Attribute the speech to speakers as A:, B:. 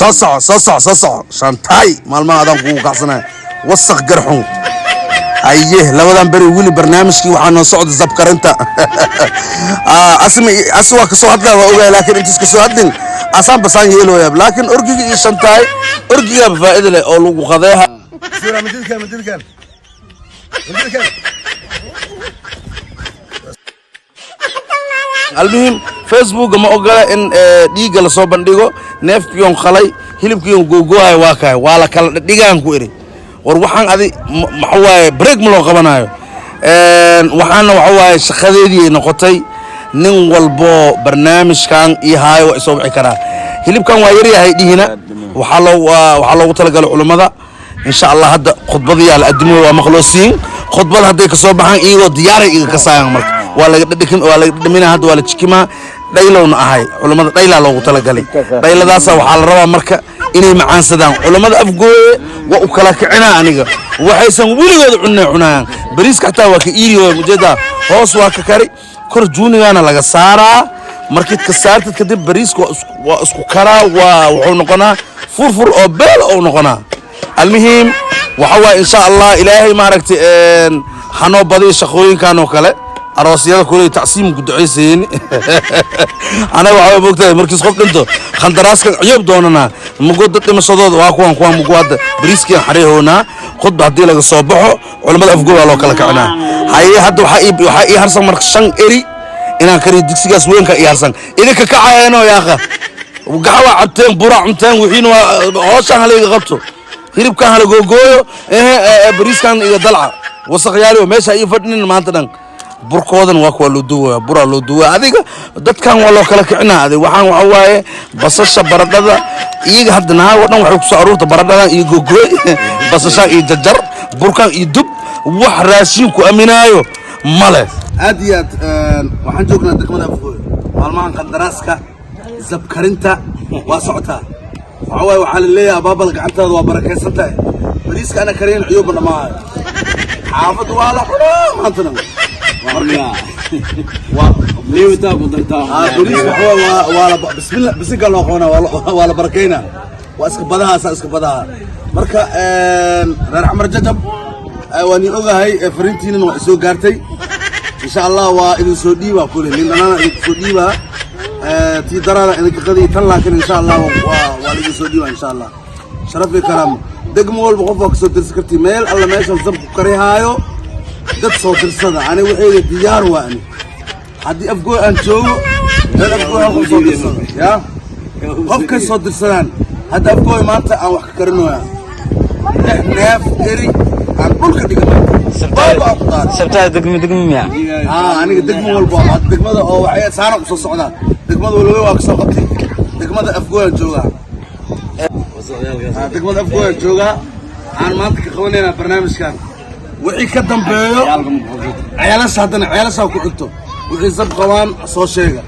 A: Soo soco, soo soco, soo soco. Shantaay, maalmaha adaan kugu kacsanaya, wasaq garxun. Haye, labadan beri weli barnaamijkii waxaa noo socda zabkarinta. Asmi asi waa kasoo hadlaa, waa ogahay, laakiin intiis kasoo hadlin asaan basaan yeelooyaa. Laakiin orgiga iyo shantaay, orgigaaba faa'iida leh oo lagu qadeeha.
B: Midilkan, midilkan, midilkan.
A: Almuhim, Facebooka ma ogola in dhiigga lasoo bandhigo. Neefkiyon qalay, hilibkiyon googoohay, waa kahay, waa la kala dhadhigaan ku iri. War waxaan adi maxa waaye, break ma loo qabanayo. Waxaana waxa waaye shaqadeedii ay noqotay. Nin walbo barnaamijkan iyo haayo waa isoo wici karaa. Hilibkan waa yaryahay dhihina, waxaa loogu talagalay culummada, insha Allah. Hadda khudbadayaa la adimo, waa maqloosiin. Khudbada hadday kasoo baxaan, iyagoo diyaaray iga kasaayaan. Marka waa laga dhadhikin, waa laga dhadhaminaa. Hadda waa la jikimaa, dhaylowna ahay. Culummada dhaylaa loogu talagalay. Dhayladaasa waxaa la rabaa marka inay macaansadaan culummada Afgooye. Waa u kala kicinaa aniga, waxaysan weligooda cunay cunayaan. Bariiska xataa waa ka iiri waay, ujeedaa, hoos waa ka kari, kor juunigaana laga saaraa. Markiid ka saartid kadib, bariiska waa isku karaa, waa wuxuu noqonaa furfur oo beel ou noqonaa. Almuhiim waxa waaye, insha Allah, Ilaahay maaragtay hanoo badiyo shaqooyinkan oo kale. Aroosyada kuley tacsiim ku ducaysayin. Anaga waxaa moogtahay markiis qof dhinto, khandaraaskan ciyoob doonanaa mugo dad dhimashadooda waa kuwan mugo. Hadda bariiskian xariihoonaa. Khudba haddii laga soo baxo, culammada Afgoo waa loo kala kicinaa. Haye, hadda waxaa ii harsan marka shan eri inaan kariyo. Digsigaas weynka ii harsan. Idinka kacayeeno yaaqa, gaxa waa cabteen, bura cunteen, wixiina waa hooshaan halayga qabto. Hilibkan hala googooyo, ehe, bariiskan iga dalca. Wasaqyaali meesha ii fadhinin maanta dhan. Burkoodan waa kuwa loo duwaya, buraa loo duwaya. Adiga dadkan waa loo kala kicinaa. Adig waxaan waxa waaye basasha, baradhada iyaga hadda naago dhan waxay kusoo aruurta baradhadan iyo googooy, basashaan iyo jajar, burkan iyo dub. Wax raashin ku aminaayo male.
B: Aad iyo aad waxaan joognaa degmada Afgooy. Maalmahan qandaraaska zabkarinta waa socotaa. Waxa waaye, waxaa la leeyahay, abaabal gacantaada waa barakaysan tahay. Bariiska ana karayn ciyooba dhamaayo, xaafadda waa la cunaa maantana. Waa
C: Liiwataa ku dartaa.
B: Bariis waxa waaye waa la bismillah, bisinka loo qoona, waa la barakaynaa, waa iska badahaasaa, iska badaha. Marka reer Xamar Jajab, waa nin ogahay, fariintiinana waa isoo gaartay. Insha Allah waa idin soo dhiibaa kule, nin dhanaana idinku soo dhiibaa. Tii daraada idinka qadiy tan, laakiin insha Allah waa la idin soo dhiibaa, insha Allah. Sharaf iyo karaamo. Degmo walba qof waa kasoo dirsan karti. Meel alla meeshan zabku karihaayo, dad soo dirsada. Ani waxayga diyaar waa. Ani haddii Afgooy aan joogo, meel Afgooy hal qof soo dirsada ya qofkay soo dirsadaan. Hadda Afgooy maanta aan wax ka karinooya, lix neef eri aan dhulka dhiga maanta, baaba aan ku daaray.
C: Sabtaa degmo degmo miya?
B: Aniga degmo walba hadda degmada oo waxay saana usoo socdaa. Degmada Walwey waa kasoo qabtay, degmada Afgooy aan joogaa. Degmada Afgooy aan joogaa, aan maanta ka qabanaynaa barnaamijkan. Wixii ka dambeeyo Ceelasha, haddana Ceelashaa ku xigto. Wixii sab qabaan soo sheega.